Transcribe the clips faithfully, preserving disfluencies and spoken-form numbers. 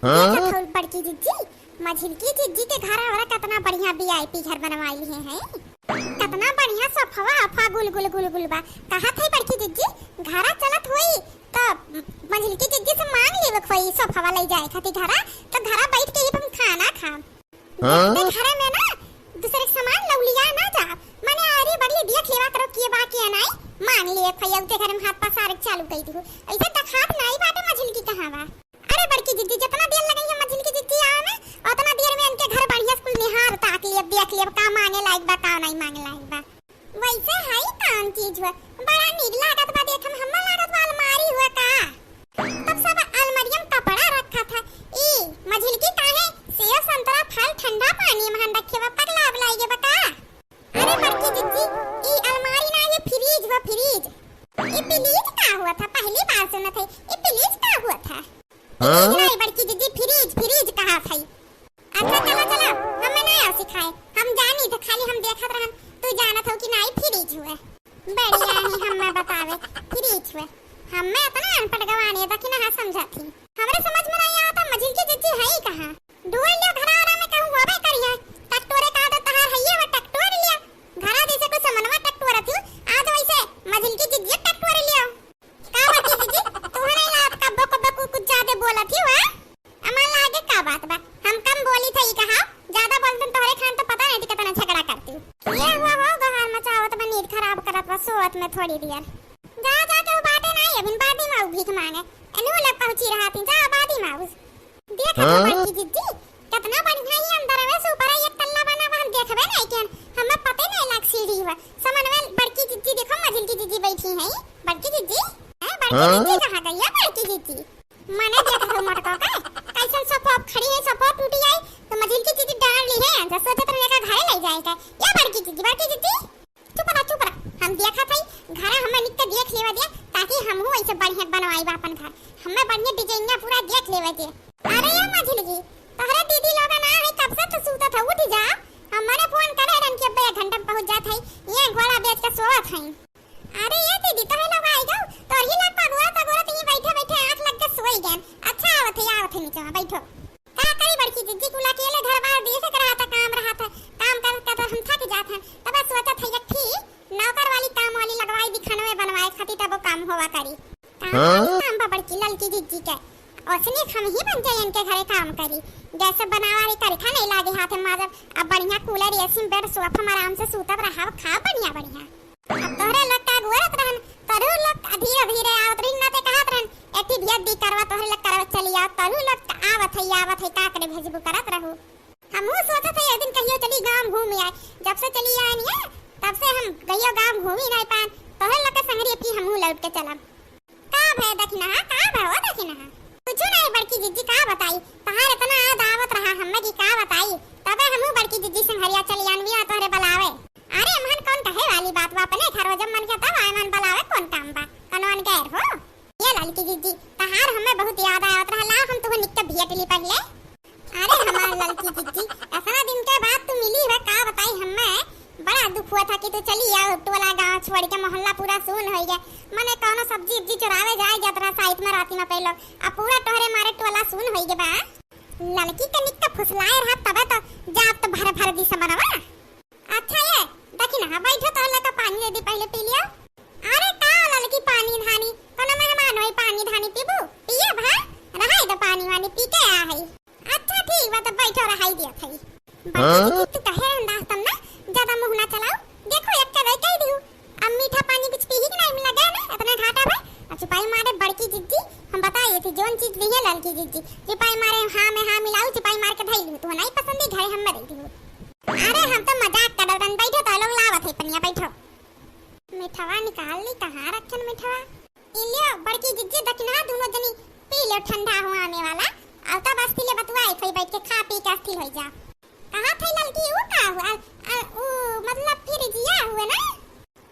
देखत हऊ बड़की जिज्जी, मझिलकी जिज्जी के घर हमरा कतना बढ़िया VIP घर बनवाई लिहे हैं। कतना बढ़िया सोफवा, अफवा गुल गुल गुल गुल बा। कहत है बड़की जिज्जी, घरा चलत होई त मझिलकी जिज्जी से मांग लेवे के होई सोफवा ले जाए खातिर घरा, त घरा बैठ के ही हम खाना खाब। हाँ? ते घरे में ना दूसरे के सामान लउलिया ना जा। मने अरे बड़ी देख लेवा करो के बा के नाई, मांग लिए फैया उते घरे में हाथ पसारे के चालू कई दिहु। ऐसे तखात नाई बाटे मझिलकी कहाँ बा। अरे बड़की जिज्जी, जितना देर लगई है मझिलकी जिज्जी आवे में, उतना देर में इनके घर बढ़िया से कुल निहार ताक लियब, देख लियब का मांगे लायक बा, का नाई मांगे लायक बा। वैसे हई कौन चीज हुआ, बड़ा नीक लागत बा, देखे में हम्मा लागत बा अलमारी हुआ का। तब सब अलमारिया में कपड़ा रखा था। ई मझिलकी काहे सेव, संतरा, फल, ठंडा पानी महन रखे बा, पगला बलाई गे बा का? अरे बड़की जिज्जी, ई अलमारी ना, ये फ्रिज बा, फ्रिज। ई फ्रिज का हुआ था? पहली बार सुनत है, ई फ्रिज का हुआ था? हाँ? फ्रिज ना, ई बड़की जिज्जी, फ्रिज, फ्रिज कहा था। अच्छा चला चला, हमें ना आओ सिखाए, हम जानी तो खाली हम देखत रहन, तू जानत हो कि ना, ई फ्रिज हुआ। बढ़िया है हमें बतावे, फ्रिज हुआ। हमें इतना अनपढ़ गवाने दखिना समझत ही। हमरे समझ में नहीं आवता, मझिलकी जिज्जी है ही कहाँ? ढूंढ लियो घरा वाला में कहूँ होबे करिया। टकटोरे का तो तहार हइये बा, टकटोर लियो। घरा जैसे कोई समनवा टकटोरत हूँ, आज वैसे मझिलकी जिज्जी टकटोर लियो। का बात है जिज्जी? तू नहीं लात कब्बो कब्बो कु-, कुछ ज्यादा बोलत हूँ, हाँ? अमन लागे का बात बा? हम कम बोली था ई कहा, ज्यादा बोलतन तोहरे खान तो पता नहीं कितना झगड़ा करती हूँ। ये हुआ हो गहार मचावत बा, नींद खराब करत बा, सोवत में थोड़ी देर। जा, जा, केहू बाटे नाई, अभिन बादी माऊ भीख मांगे। एनू लग पहुंची रहा थी, जा, बादी माऊ। देख हाँ? बड़की जिज्जी, कितना बढ़िया ही अंदर में से ऊपर एक तल्ला बना बा, हम देखबे नहीं केन, हमें पते नहीं लग सीढ़ी हुआ। समन में बड़की जिज्जी देखो, मझिलकी जिज्जी बैठी हैं, बड़की जिज्जी, हैं, बड़की हाँ? जिज्जी कहाँ गई है, बड़की जिज्जी? मने देखत हो मोटको के, कैसन सफोप खड़ी है, सफोप टूटी आई, तो मझिलकी जिज्जी डांट ली है, जो सोचत रहे का घरे ले जाए के। या बड़की जिज्जी, बड़की जिज्जी। चुप रह, चुप रह। हम देखत हई, घरा हमें निक के देख लेवे दे, ताकि हमहू ऐसे बढ़िया बनवाई बा अपन घर। हमें बढ़िया डिजाइनिया पूरा देख लेवे दे। अरे ये मझिलकी, तोहरे दीदी लोग ना है, कब से तू सूतत है, उठ जा। हम मने फोन करे रहन कि अब्बे एक घंटा में पहुँच जात है, ये घोड़ा बेच के सोवत है। अरे ये दीदी, तोहरे लोग आई गऊ, तोहरे लोग पगोरत पगोरत यहीं बैठे बैठे आँख लग के सोई गए। अच्छा आवत है, आवत है नीचे, हाँ, बैठो। का करी बड़की जिज्जी, कुल अकेले घर बार देखे के रहा था, काम रहा था, काम कर कर हम थक जात हैं। तब सोचत है एक ठी नौकर वाली काम वाली लगवाई दी, खनवे बनवाए खातिर तब वो काम होवा करी। काम हाँ? काम बा बड़की ललकी जिज्जी के। ओसने हम ही बन जाए इनके घरे काम करी। गैस बनावा रे करिखा नहीं लागे हाथ में माजब। अब बढ़िया कूलर, AC, बेड, सोफा में आराम से सूतब रहब, खाब बढ़िया बढ़िया। अब तोहरे लोग का गोरत रहन, तोहरे लोग का धीरे धीरे आवत रही, ना ते कहत रहन, "एठी भिया दी करवा, तोहरे लोग करवा चली आओ।" तोहरे लोग का आवत है, आवत है, का करे भेजबू करत रहू। हमहू सोचत है एक दिन कहियो चली गाँव घूम आए। जब से चली आए नहीं है, तब से हम कहियो गाँव घूमी नहीं पान। तोहरे लोग के संगरी अब की हमहू लौट के चलब। का भय दखिनहा, का भय हो दखिनहा? कुछ नहीं बड़की जिज्जी, का बताई, तहार इतना याद आवत रहा हमें कि का बताई। तबे हमहू बड़की जिज्जी संगरिया चली आन, बिना तोहरे बुलावे। अरे, मन कौन कहे वाली बात बा, अपने घर हो जब मन के तब आए, मन बुलावे कौन काम बा, कनौन गैर हो। ये ललकी जिज्जी, तहार हमें बहुत याद आवत रहा, लाओ हम तुहे निक के भेंट ली पहले। अरे हमार ललकी जिज्जी, इतना दिन के बाद तू मिली है, का बताई हमें, बड़ा दुख हुआ था कि तू चली आओ, टोला गाँव छोड़ के मोहल्ला पूरा सुन हो गया। मने कौनो सब्जी उब्जी चुरावे जाए जात रहा साइत में राती में पहले, अब पूरा तोहरे मारे टोला सुन हो गया बा। ललकी के निक के फुसलाए रहा तबे तो जात तो भर भर दी समनवा। अच्छा ये, देखी ना, हाँ, बैठो, तोहरे लोग का पानी दे दी, पहले पी लियो। अरे का ललकी पानी धानी, कोनो मेहमान होई पानी धानी पीबू? पिए भा, रहाई दो पानी वानी पी के आ हई। अच्छा ठीक बा, तो बैठो, रहाई दियो थई। हाँ? बच्ची, तू कहे अंदाज तम ना, ज्यादा मुंह ना चलाओ। देखो, एक के कह दियो, अब मीठा पानी कुछ पीही कि नहीं, मिला गया ना, इतना घाटा बा। अब चुपाई मारे बड़की जिज्जी, हम बताए थी, जोन चीज ली है ललकी जिज्जी, चुपाई मारे हाँ में हाँ मिलाऊ, चुपाई मार के धई लू, तू नहीं पसंद ही घरे हम में दे दी। अरे हम तो मजाक करत रहन, बैठो तो लोग लावत है पनिया, बैठो। मिठवा निकाल ली, कहाँ रखन मिठवा? ई लियो बड़की जिज्जी दखिनहा, दोनों जनी पी लियो, ठंडा हो आने वाला, और तब अस्थि ले बतुआई, कोई बैठ के खा पी के अस्थि हो जा। कहा थे ललकी, ऊ का हुआ? आ, ऊ मतलब फिर जिया हुए ना?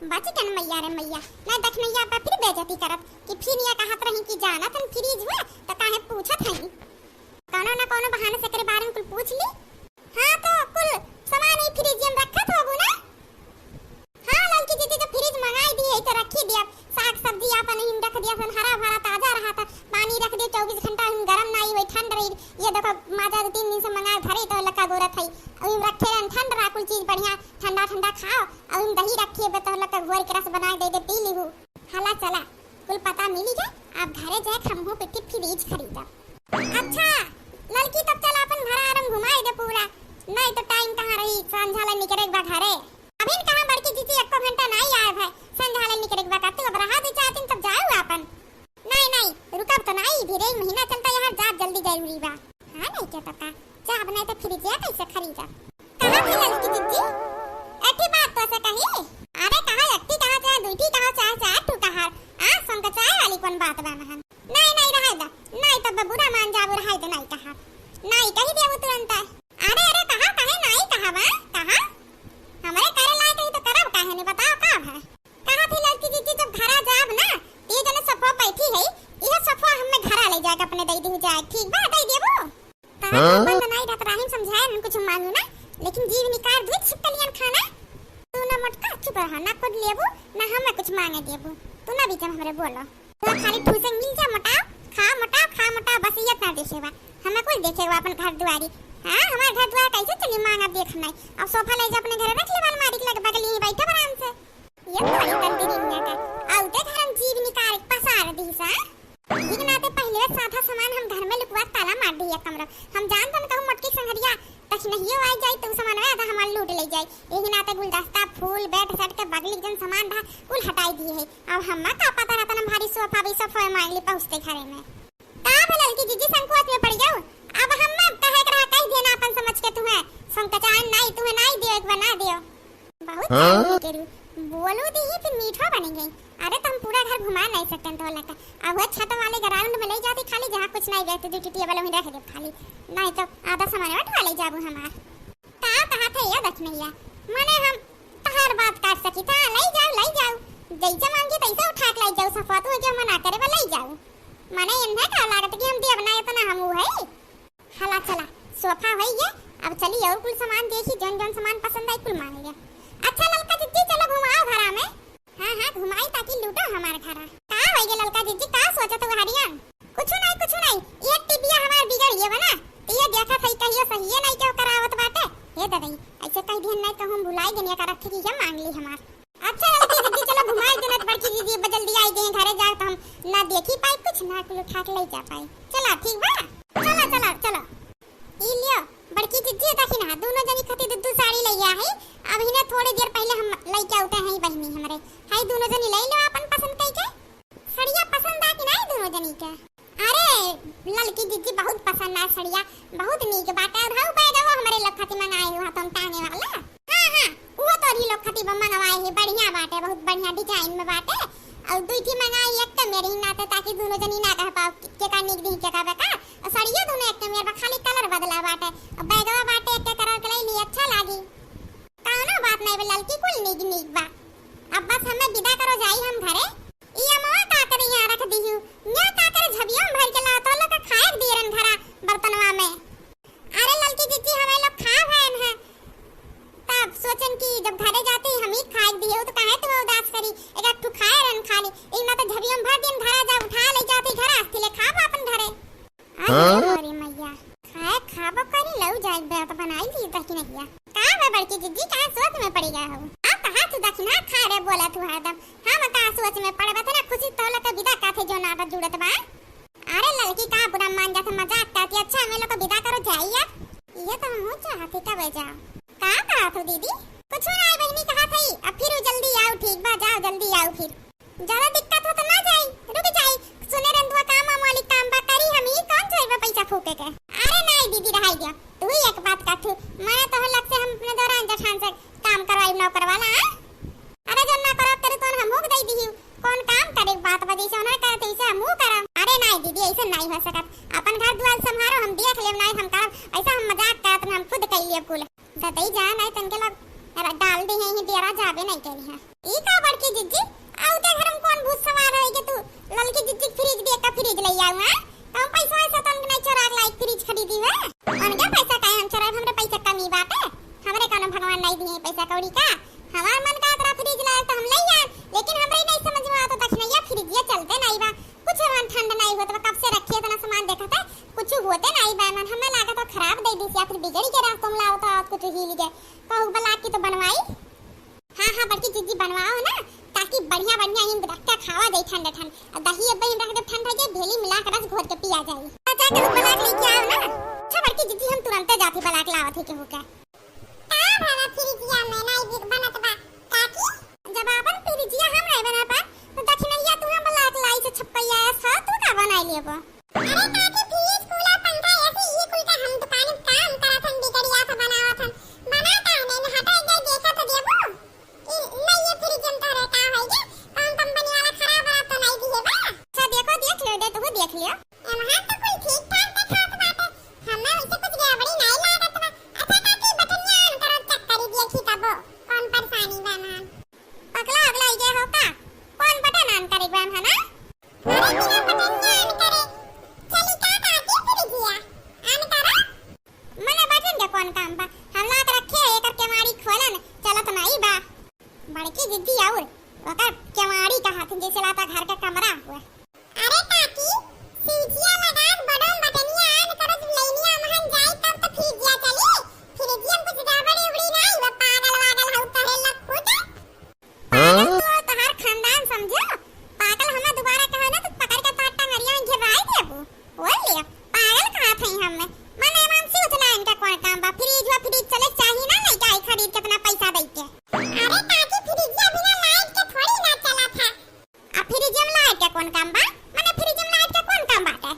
बच गन मैया रे मैया, ना दखिनहा पे फिर बेइज्जती करत कि फिर ये कहत रही कि जानत हन फ्रिज हुए, तो काहे पूछत हई? कौनो ना कौनो बहाने से एकरे बारे में कुल पूछ ली। हाँ, तो कुल सामान ही फ्रिज में रखत होबू ना? हाँ, ललकी जिज्जी, तो फ्रिज मंगाई दी है, तो रखी दिया। साग सब्जी आपन ही रख दिया, सन हरा भरा ताजा रहा था। पानी रख दिया चउबीस घंटा, हम गरम ना आई, वही ठंड रही। ये तो माजा दो तीन दिन से मंगा धरे तो लका गोरत है। अभी हम रखे रहन ठंड रहा, कुल चीज बढ़िया ठंडा ठंडा खाओ। अभी हम दही रखिए बे तो लका घोर के रस बना दे दे पी लीहू। हला चला, कुल पता मिली जाए, आप घरे जाए, हमहू पिट्ठी फ्रिज खरीदब। अच्छा ललकी, तब चल अपन घर आरम घुमाई दे पूरा, नहीं तो टाइम कहाँ रही, संझा ले निकरे के बा घरे। अभी कहाँ बड़की जीजी एको घंटा नहीं आए भाई, संझा ले निकरे के बा, तू अब रहा दे चार दिन तब जाऊ अपन। नहीं नहीं, रुकब तो नहीं, फिर एक महीना चलता यहाँ, जाब जल्दी जरूरी बा। हाँ नहीं के तो का, जाब नहीं तो फ्रिज या कैसे खरीदब? कहाँ थी ललकी जीजी? एठी बात तो से कही। अरे कहाँ एकठी कहाँ चाहे दुईठी कहाँ चाहे चार ठू कहाँ? आ संग चाय वाली कौन बात बा महन? नहीं नहीं रहे दा, नहीं तब बुरा मान जाबू, रहे दा नहीं कहा, नहीं कही देबू तुरंत। अरे अरे कहा कहे नहीं कहा बा, कहा हमरे करे लायक रही तो करब काहे नहीं बताओ का भा? कहा थी ललकी जीजी जब घरा जाब ना, तो ये जने सोफा बैठी है, यह सोफा हमें घरा ले जाके अपने दे दी जाए, ठीक बा दे देबू? कहा हाँ? बंद नहीं रहत राहिन समझाए हम कुछ मानू ना, लेकिन जीव निकार दू छिपकलियन खाना। तू ना मोटका चुप रहा, ना खुद लेबू, ना हमें कुछ मांगे देबू। तू ना बीच में हमरे बोलो। तो खाली ठूसे मिल जा मोटाओ, खा मोटाओ, खा मोटाओ, बस ये इतना देखे बा। हमें कुछ देखे बा अपन घर दुआरी। हाँ, हमार घर दुआर कैसे चली मांग अब देख नहीं। अब सोफा ले जा अपने घरे रख ले, अलमारी के लगे बगल यहीं बैठे आराम से। ये थोड़ी तंदूरी मियाँ का, आउते घर हम जीव निकार के पसार दी सा। ठीक ना ते पहले सादा सामान हम घर में लुकवा के ताला मार दी एक कमरा। हम जानत हम कहूँ मोटकी संगरिया, तखनहियो आई जाई तो सामान आधा हमार लूट ले जाई। यही नाते गुलदस्ता, फूल, बेड सेट के बगली जन सामान रहा, कुल हटाई दिए है। अब हम्मा का पता रहता ना भारी सोफा भी सोफा मांग ली पहुँचते घरे में। का भे ललकी जीजी संकोच में पड़ जाऊ? अब हम्मा कहे के रहा कह दिए ना अपन समझ के तुहे। संकोचान नाई तुहे नाई दियो एक बना दियो। बहुत हाँ? चालू है केरू। बोलू दी ही फिर मीठा बनी गई। अरे तो हम पूरा घर घुमा नहीं सकते तो लगा। अब वो छत वाले ग्राउंड में ले जाती खाली जहाँ कुछ नहीं गए तो दो टेबल वहीं रख दे खाली। नहीं तो आधा सामान उठवा ले जाबू हमार। का कहा थे ये दखनैया? मने हम तहार बात काट सकी था, ले जाओ, ले जाओ। जैसे मांगी तैसे उठा के ले जाओ, सफवा तू जो मना करे बा ले जाओ। मने इन्हें का लागत कि हम देब ना इतना हम ऊ है। हला चला, सोफा होई गया, अब चली और कुल सामान देखी, जौन जौन सामान पसंद आई कुल मांग लिया। अच्छा ललका जिज्जी चलो घुमाओ घरा में। हाँ, हाँ, घुमाई ताकि लूटो हमार घरा। का होई गे ललका जिज्जी, का सोचत हो हरियन? कुछ नहीं, कुछ नहीं, ये टिबिया हमार बिगड़ गया बा ना, तो ये देखा सही कहियो सही ये नहीं क्यों करावत बाटे। हे ददई, ऐसे कह दिहन नहीं तो हम भुलाई गनिया का रखे कि ये मांग ली हमार। अच्छा ललकी जिज्जी चलो घुमाई देना तो बड़की जिज्जी अब जल्दी आई गई घरे जा तो हम ना देखी पाई कुछ ना कुल उठा के ले जा पाई। चला ठीक बा, चला चला चला। ई लियो, बड़की जिज्जी देखी ना, दोनों जनी खातिर दू दू साड़ी लइया है। अब इन्हें थोड़ी देर पहले हम लइके आउते हैं बहिनी हमरे। हाय दोनों जनी ले लो अपन पसंद कई के। सड़िया पसंद आ कि नहीं दोनों जनी के? अरे ललकी जिज्जी बहुत पसंद आ सड़िया, बहुत नीक बाटे। और हऊ बैगवा हमरे लोग खातिर मंगाए हुआ तुम टांगे वाला। हाँ हाँ, वो तो ही लोग खातिर मंगवाए है, बढ़िया बाटे, बहुत बढ़िया डिजाइन में बाटे। और दुई ठी मंगाई एक मेरे ही नाते, ताकि दोनों जनी ना कह पाओ के का नीक दी के का बेकार। और सड़िया दोनों एक मेर बा, खाली कलर बदला बाटे। और बैगवा बाटे एक कलर के ले ली, अच्छा लागी। कौनो बात नहीं बा ललकी, कुल नीक नीक बा। अब बस हमें विदा करो जाई हम घरे। ई अमवा का करे यहाँ रख दिहू? न्या का करे झबियो में भर के लाओ तो लोग के खाए के दिए रहन घरा बर्तनवा में। अरे ललकी जिज्जी हमें लोग खा भयन है। तब सोचन कि जब घरे जाते ही हम ही खाए के दिए हो तो काहे तू उदास करी? एक एक ठू खाए रहन खाली। ई ना तो झबियो में भर दिन घरा जा उठा ले जाते घरा अस्थिले खाब अपन घरे। अरे हाँ? अरे मैया, खाए खाबो करी लऊ जाए बे तो बनाई ली तकी नहीं है। का बे बड़की जिज्जी काहे सोच में पड़ी गया हो? आ कहा तू दखिना खा रे बोला तू हरदम। हम का सोच में पड़बे थे ना खुशी तो लगे विदा का थे जो ना बा जुड़त बा। अरे ललकी का बुरा मान जाते मजाक करती। अच्छा हमें लोग को विदा करो जाई अब। ये तो हम चाहते कब जाओ। का कहा तू दीदी? कुछ ना बहिनी कहा थी अब फिर जल्दी आओ ठीक बा जाओ जल्दी आओ फिर। ज्यादा दिक्कत हो तो ना जाई, रुक जाई। सुने रंधुआ काम वाम वाली काम बा करी हम ही कौन जाई बा पैसा फूके के। अरे नहीं दीदी रहाई दिया। तू ही एक बात का थू। मैं तो लग से हम अपने दौरान जठान से काम करवाई नौकर वाला, हाँ? अरे जो ना करो करे तो हम हुक दे दी। कौन काम करे बात बा जैसे उन्हें करे तो इसे हम हु करम। अरे नहीं दीदी ऐसे नहीं हो सकत। अपन घर दुआर संभारो हम देख लेब नहीं हम करम। ऐसा हम मजाक करत ना हम खुद कर लिए कुल। दतई जा नहीं तनके लग डाल दे हैं ही डेरा जाबे नहीं करी है। ई का बड़की जिज्जी, आउते घर में कौन भूत सवार है कि तू ललकी जिज्जी के फ्रिज दे का फ्रिज ले आऊ, हैं? तो हम पैसा वैसा तो उनके नहीं चोरा के लाई फ्रिज खरीदी है। उनके पैसा काहे हम चोराए, हमरे पैसा कमी बाटे, हमरे कौनो भगवान नहीं दिए पैसा कौड़ी का। हमार मन का तरह फ्रिज लाए तो हम ले आए, लेकिन हमरे नहीं समझ में आता दखनैया फ्रिज ये चलते नहीं बा, कुछ हमार ठंड नहीं होत बा, कब से रखिए इतना सामान देखत है, कुछ होते नहीं बा, मन हमें खराब दइ दिस या फिर बिगड़ी के रास्ता में लावत आवत कुछ हिल गए। कहू बलाक की तो बनवाई। हाँ, हाँ, बड़की जिज्जी बनवाओ ना, ताकि बढ़िया, बढ़िया नींद रख के खावा जाई ठंडा ठंड। अब दही अब रख दे ठंड हो जाए, भेली मिला के रस घोट के पिया जाई। अच्छा, कहू बलाक लेके आओ ना। अच्छा, बड़की जिज्जी हम तुरंते जाती बलाक लावत है केहू के। का भवा फ्रिजिया में नाई बि-, बनत बा, काकी? जब आपन फ्रिजिया हम नाई बना पा, तो दक्षिणैया तू हम बलाक लाई से छपैया है, सा तू का बनाई लेबो? अरे काकी, फ्रिज, कूलर, पंखा, एसी, ई कुल का हम दुकान में काम करत हन, बिगड़िया से बनावत हन। बना काहे नहीं, हटा एक बार देखा तो देबो। ई नहीं, ये फ्रिज में तोरे का होई गे? कौन कंपनी वाला खराब वाला तो नहीं दिए बा? अच्छा देखो, देख लियो, दे तू देख लियो। एमहा तो कुल ठीक ठाक देखात बाटे, हमें वैसे कुछ गड़बड़ी नहीं लागत बा। अच्छा काकी, बटनिया on करो, check करी देखी तबो कौन परेशानी बा एमहा। पगला अगला इजे हो का? कौन बटन on करे बा एमहा ना? अरे बिना बटनिया on करे चली का काकी फ्रिजिया? On करो। मने बटन के कौन काम बा? हम लात रखे एकर केवाड़ी खोलन चलत नहीं बा। बड़की जिज्जी और ओकर केवाड़ी कहत हैं, जैसे लाता घर के कमरा हुआ। अरे काकी, फ्रिजिया लगात बटन बटनिया on करो, जब लइनिया महन जाई तब तो फ्रिजिया चली। फ्रिजिया में कुछ गड़बड़ी उबड़ी नहीं बा, पागल वागल हऊ कहे लग खुद। पागल तू और तोहार खानदान समझो। पागल हमें दोबारा कहा ना तो पकड़ के तोहार टंगरिया में घेराई देबू। बोल लियो, पागल कहत हई हमें। मने एमहा से उठला इनका कौन काम बा? फ्रिज हुआ, फ्रिज चले चाही ना, लइका आई खरीद के अपना पैसा दई के। अरे काकी, फ्रिजिया बिना लाइट के थोड़ी ना चलत है। आ फ्रिजिया में लाइट के कौन काम बा? मने फ्रिजिया में लाइट के कौन काम बाटे?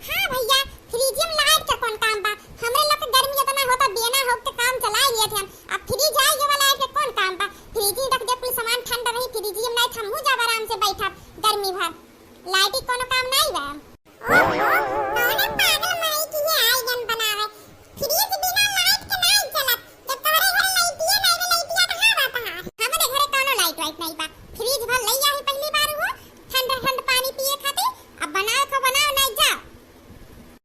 हाँ भैया, फ्रिजिया में लाइट के कौन काम बा? हमरे लोग के गर्मी इतना होता, बिना होक के काम चला लिया थे हम। अब फ्रिज आई, ये वाला लाइट के कौन काम बा? फ्रिज में रख दे, कुल सामान ठंडा रही, फ्रिजिया में नहीं, हमहू जाब आराम से बैठब गर्मी भर। लाइट के कोनो काम नहीं बा। ओहो, कौने पागल माई की ये आइटम बनावे? फ्रिज बिना लाइट के नाई चलत। जब तोहरे घर लाइटिए नाई बा, लाइटिया कहाँ बा तहार? हमरे घरे कौनो लाइट वाइट नाई बा। फ्रिज भर लई आही पहली बार, उहो ठंड ठंड पानी पिए खातिर। अब बनावे को बनाओ, नाई जाओ।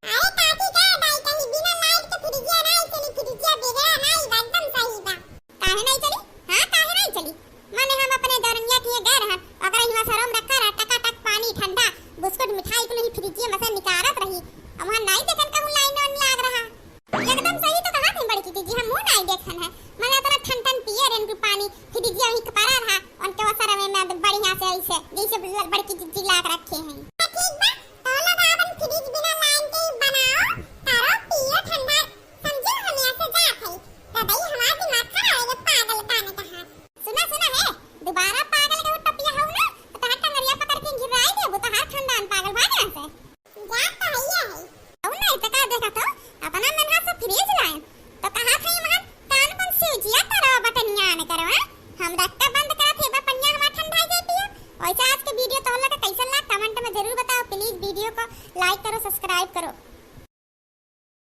अरे काकी, का दाई कही, बिना लाइट के फ्रिजिया नाई चली, फ्रिजिया बिगड़ा नाई बा, एकदम सही बा। काहे नाई चली? हाँ, काहे नाई चली? मने हम अपने देवरनिया के हियाँ गए रहन, ओकरा हियाँ सरोम रखा रहा, टकाटक पानी ठंडा, बिस्कुट, मिठाई कुल ही फ्रिजिया में से निकारत रही। अब वहाँ नाई देखन कहूँ लाइन वाइन लाग रहा। एकदम सही तो कहा थी बड़की जिज्जी, हमहू नाई देखन है। मने इतना ठन ठन पिए रहन कुल पानी, फ्रिजिया वहीं के परा रहा, उनके वसर में, में बढ़िया से ऐसे, जैसे बड़की जिज्जी लाग रखे हैं। ठीक बा, तो लोग आपन फ्रिज बिना लाइन के ही बनाओ, करो, पियो ठंडा। समझो, हम यहाँ से जात हई। तो भाई, हमार दिमाग खराब है, ये पागल काने कहा। सुना, सुना है, दोबारा पागल के टपिया हऊ ना, तो तहार टंगरिया पकड़ के गिराई देबू, तहार खानदान पागल, भाग यहाँ से। जात तो हइये हई। और नहीं तो का देखत हो, अपना मन हाथ से फ्रिज लाइन, तो कहा था ये महन, कान कौन स्विचिया करो, बटनिया on करो, हैं? हम रख के बंद करत है, बटनिया हमार ठंडा जाती है। वैसे आज के वीडियो तो लोग के कैसन लगा, comment में जरूर बताओ, please वीडियो को like करो, subscribe करो।